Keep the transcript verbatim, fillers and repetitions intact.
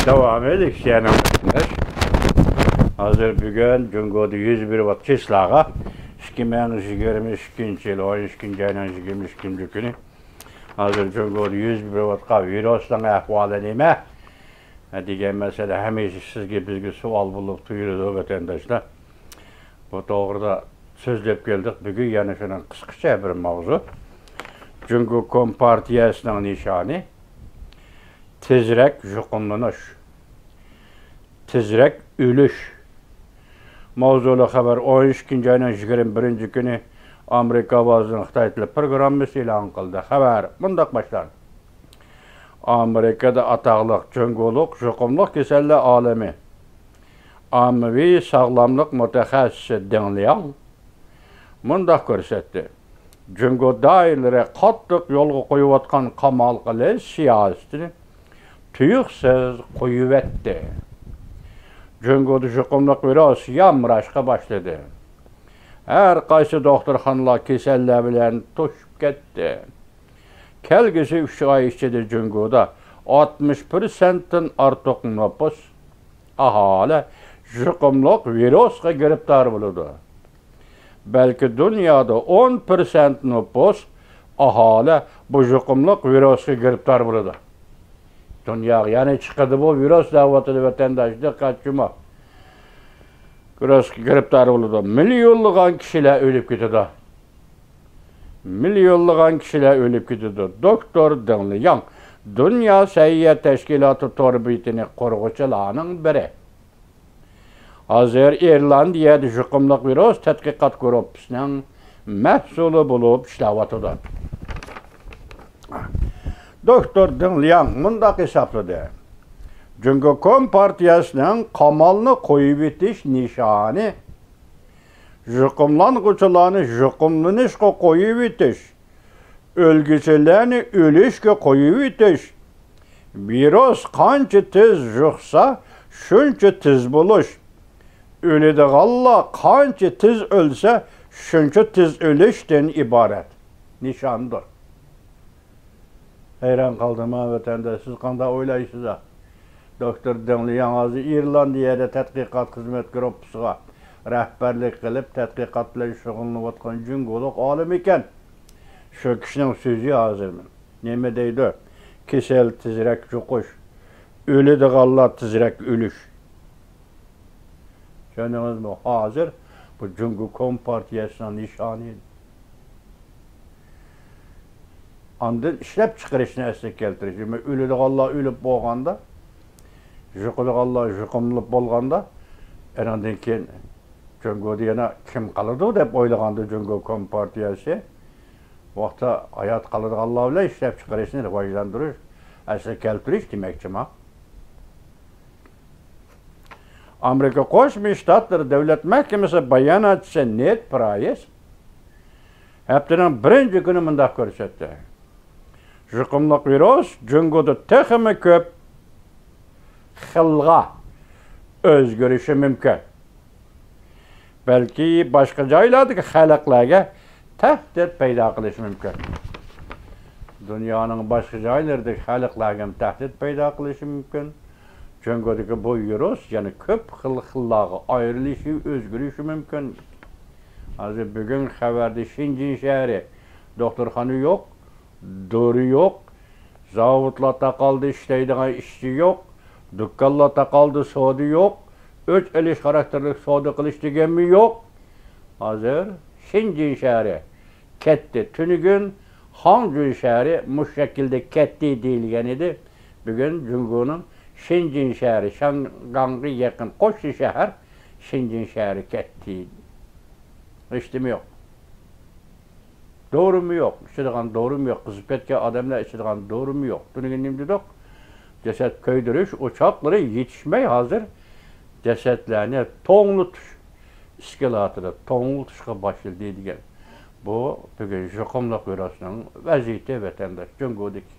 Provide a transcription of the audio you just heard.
داۋامى لېكسىيەنىڭ، ھازىر بۈگۈن جۇڭگودا يۈز بېرىۋاتقان چىسلاغا، ئىككى مىڭ يىگىرمە ئىككىنچى يىل ئون ئىككىنچى ئاينىڭ يىگىرمە ئىككىنچى كۈنى، ھازىر جۇڭگودا يۈز بېرىۋاتقان ۋىرۇسنىڭ ئەھۋالى نېمە دېگەن مەسىلە ھەمىشە سىزگە، بىزگە سوئال بولۇپ تۇيۇلىدۇ، ۋەتەنداشلار. بۇ توغرىدا سۆزلەپ كەلدۇق. بۈگۈن يەنە شۇنىڭ قىسقىچە بىر ماۋزۇ. جۇڭگو كومپارتىيەسىنىڭ نىشانى تېزرەك يۇقۇملىنىش، تېزرەك ئۆلۈش. ماۋزۇلۇق خەۋەر. ئون ئىككىنچى ئاينىڭ يىگىرمە بىرىنچى كۈنى ئامېرىكا ئاۋازىنىڭ خىتاي تىلى پروگراممىسى ئېلان قىلدى. خەۋەر مۇنداق باشلاندى. ئامېرىكىدا ئاتاقلىق جۇڭگولۇق يۇقۇملۇق كېسەللەر ئالىمى، ئاممىۋى ساغلاملىق مۇتەخەسسىسى دېڭ لياڭ مۇنداق كۆرسەتتى: جۇڭگو دائىرىلىرى قاتتىق يولغا قويۇۋاتقان قامال قىلىش سىياسىتىنى تۇيۇقسىز قويۇۋەتتى. جۇڭگودا يۇقۇملۇق ۋىرۇس يامراشقا باشلىدى. ھەر قايسى دوختۇرخانىلار كېسەللەر بىلەن توشۇپ كەتتى. كەلگۈسى ئۈچ ئاي ئىچىدە جۇڭگودا ئاتمىش پىرسەنتتىن ئارتۇق نوپۇس، ئاھالە يۇقۇملۇق ۋىرۇسقا گىرىپتار بولىدۇ. بەلكى دۇنيادا ئون پىرسەنت نوپۇس، ئاھالە بۇ يۇقۇملۇق ۋىرۇسقا گىرىپتار بولىدۇ. دۇنياغا يەنە چىقىدۇ بۇ ۋىرۇس دەۋاتىدۇ ۋەتەنداش، دىققەت جۇمۇ. ۋىرۇسقا گىرىپتار بولىدۇ. مىليونلىغان كىشىلەر ئۆلۈپ كېتىدۇ. مىليونلىغان كىشىلەر ئۆلۈپ كېتىدۇ. دوكتور دېڭ لياڭ، دۇنيا سەھىيە تەشكىلاتى تور بېتىنى قۇرغۇچىلارنىڭ بىرى. ھازىر ئىرلاندىيەدە يۇقۇملۇق ۋىرۇس تەتقىقات گۇرۇپپىسىنىڭ مەسئۇلى بولۇپ ئىشلەۋاتىدۇ. دوكتور دېڭ لياڭ مۇنداق ھېسابلىدى: جۇڭگو كومپارتىيەسىنىڭ قامالنى قويۇۋېتىش نىشانى يۇقۇملانغۇچىلارنى يۇقۇملىنىشقا قويۇۋېتىش، ئۆلگۈچىلەرنى ئۆلۈشكە قويۇۋېتىش، ۋىرۇس قانچە تېز يۇقسا، شۇنچە تېز بولۇش، ئۆلىدىغانلار قانچە تېز ئۆلسە، شۇنچە تېز ئۆلۈشتىن ئىبارەت نىشاندۇر. ھەيران قالدىم ھە، ۋەتەنداش، سىز قانداق ئويلايسىز ھە؟ دوكتور دېڭ لياڭ ھازىر ئىرلاندىيەدە تەتقىقات خىزمەت گۇرۇپپىسىغا رەھبەرلىك قىلىپ، تەتقىقات بىلەن شۇغۇللىنىۋاتقان جۇڭگولۇق ئالىم ئىكەن. شۇ كىشىنىڭ سۆزى ھازىر نېمە دەيدۇ؟ كېسەل تېزرەك يۇقۇش، ئۆلىدىغانلار تېزرەك ئۆلۈش. چۈشەندىڭىزمۇ؟ ھازىر بۇ جۇڭگو كومپارتىيەسىنىڭ نىشانى. ئاندىن ئىشلەپچىقىرىشنى ئەسلىگە كەلتۈرۈش. دېمەك، ئۆلىدىغانلار ئۆلۈپ بولغاندا، يۇقىدىغانلار يۇقۇملىنىپ بولغاندا، ئانىڭدىن كېيىن جۇڭگودا يەنە كىم قالىدۇ دەپ ئويلىغاندا جۇڭگو كومپارتىيەسى، ۋاقىتتا ھايات قالىدىغانلار بىلەن ئىشلەپچىقىرىشنى راۋاجلاندۇرۇش، ئەسلىگە كەلتۈرۈش دېمەكچىما. ئامېرىكا قوشما شتاتلىرى دۆلەت مەھكىمىسى باياناتچىسى نېد پرايس ھەپتىنىڭ بىرىنچى كۈنى مۇنداق كۆرسەتتى: يۇقۇملۇق ۋىرۇس جۇڭگودا تېخىمۇ كۆپ خىلغا ئۆزگىرىشى مۇمكىن. بەلكى باشقا جايلاردىكى خەلقلەرگە تەھدىت پەيدا قىلىشى مۇمكىن. دۇنيانىڭ باشقا جايلىرىدىكى خەلقلەرگە ھەم تەھدىت پەيدا قىلىشى مۇمكىن. جۇڭگودىكى بۇ ۋىرۇس يەنە كۆپ خىل خىللارغا ئايرىلىشى، ئۆزگىرىشى مۇمكىن. ھازىر بۈگۈن خەۋەردە شېنجېن شەھىرى، دوختۇرخانا يوق، دورا يوق، زاۋۇتلار تاقالدى، ئىشلەيدىغان ئىشچى يوق، دۇكانلار تاقالدى، سودا يوق، ئۆچ ئېلىش خاراكتېرلىك سودا قىلىش دېگەنمۇ يوق. ھازىر شېنجېن شەھىرى كەتتى. تۈنۈگۈن خاڭجۈي شەھىرى مۇشۇ شەكىلدە كەتتى دېيىلگەن ئىدى. بۈگۈن جۇڭگونىڭ شېنجېن شەھىرى، شياڭگاڭغا يېقىن قوشنا شەھەر شېنجېن شەھىرى كەتتى. ھېچنېمە يوق. دورىمۇ يوق، ئىچىدىغان دورىمۇ يوق، قىزىپ كەتكەن ئادەملەر ئىچىدىغان دورىمۇ يوق. تۈنۈگۈن نېمە دېدۇق؟ جەسەت كۆيدۈرۈش ئوچاقلىرى يېتىشمەي، ھازىر جەسەتلەرنى توڭلىتىش ئىسكىلاتىدا توڭلىتىشقا باشلىدى دېگەن. بۇ بۈگۈن يۇقۇملۇق ۋىرۇسنىڭ ۋەزىيىتى ۋەتەنداش جۇڭگودىكى.